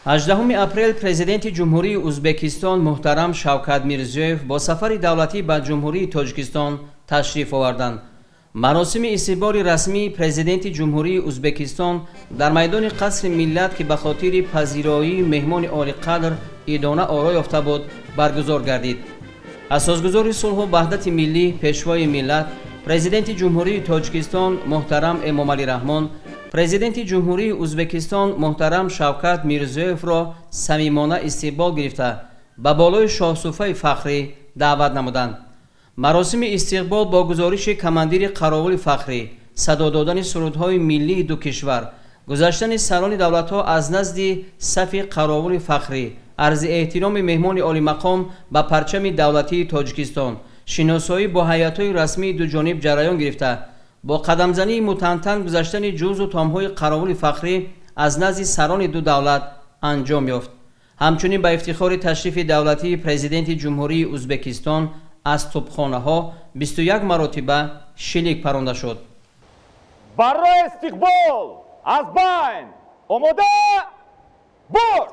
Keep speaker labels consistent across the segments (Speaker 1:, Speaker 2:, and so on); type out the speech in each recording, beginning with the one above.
Speaker 1: 18 апрел президенти Ҷумҳурии Узбекистон муҳтарам Шавкат Мирзиёев бо сафари давлатӣ ба Ҷумҳурии Тоҷикистон ташриф оварданд. Маросими истиқболи расмии президенти Ҷумҳурии Узбекистон дар майдони Қасри Миллат, ки ба хотири пазироии меҳмони олиқадр идона оро ёфта буд, баргузор гардид. Асосгузори сулҳу ваҳдати миллӣ, пешвои миллат, президенти Ҷумҳурии Тоҷикистон муҳтарам Эмомалӣ Раҳмон президенти Ҷумҳурии Узбекистон муҳтарам Шавкат Мирзиёевро самимона истиқбол гирифта, ба болои шоҳсуфаи фахрӣ даъват намуданд. Маросими истиқбол бо гузориши командири қаровули фахрӣ, садо додани сурудҳои миллии ду кишвар, гузаштани сарони давлатҳо аз назди сафи қаровули фахрӣ, арзи эҳтироми меҳмони олимақом ба парчами давлатии Тоҷикистон, шиносоӣ бо ҳайатҳои расмии дуҷониб ҷараён гирифта, бо қадамзании мутантан гузаштани ҷузу томҳои қаровули фахрӣ аз назди сарони ду давлат анҷом ёфт. Ҳамчунин ба ифтихори ташрифи давлатии президенти Ҷумҳурии Узбекистон аз тӯбхонаҳо 21 маротиба шилик паронда шуд.
Speaker 2: Барои истиқбол аз байн омода бош!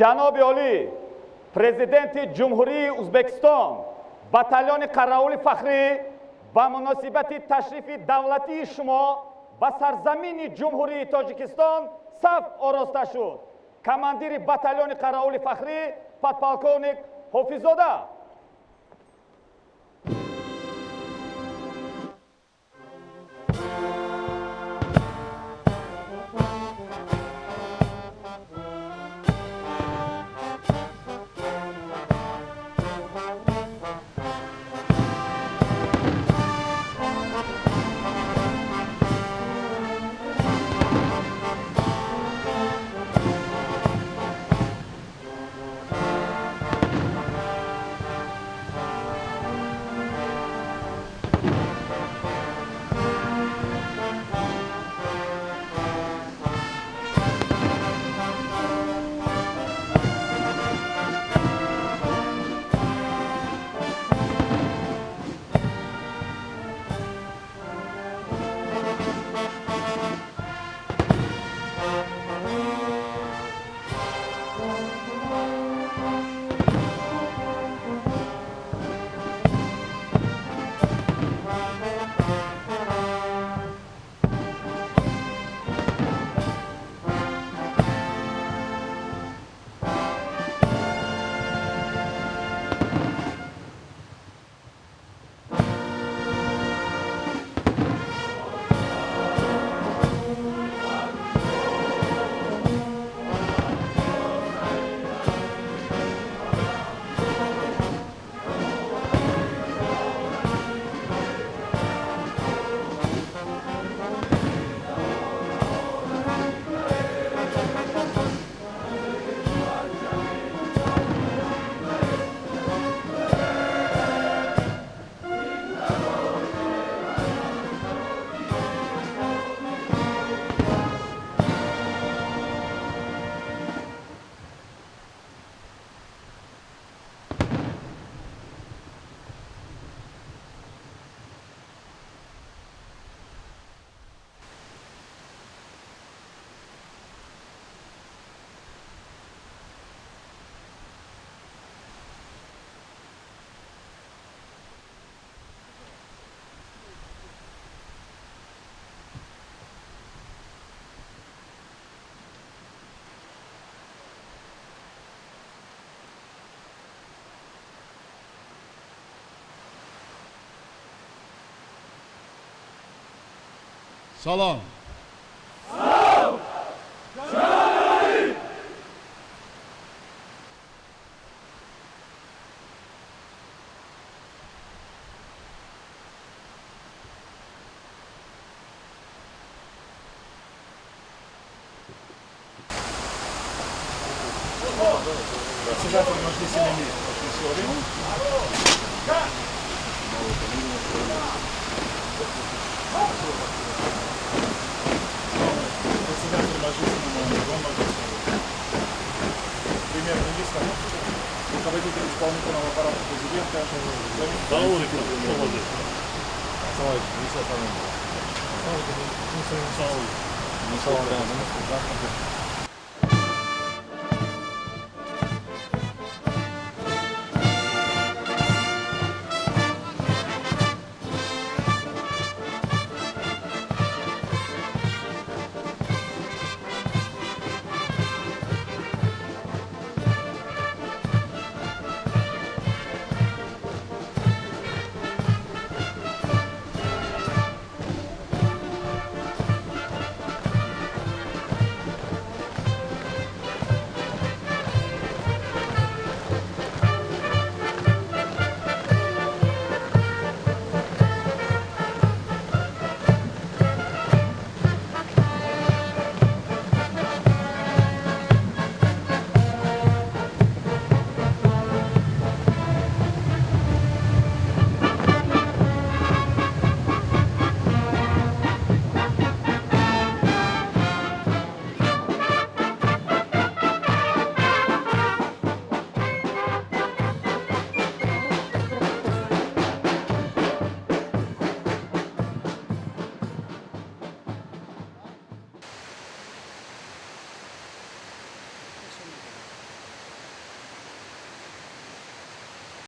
Speaker 2: Ҷаноби олӣ, президенти Ҷумҳурии Узбекистон, батальони қаровули фахрӣ ба муносибати ташрифи давлатии шумо ба сарзамини Ҷумҳурии Тоҷикистон саф ороста шуд. Командири батальони қаровули фахрӣ подполковник Ҳофиззода.
Speaker 3: Салом.
Speaker 2: Салом!
Speaker 3: Председатель Маджлиса Милли Махмуд. Салом алейкум.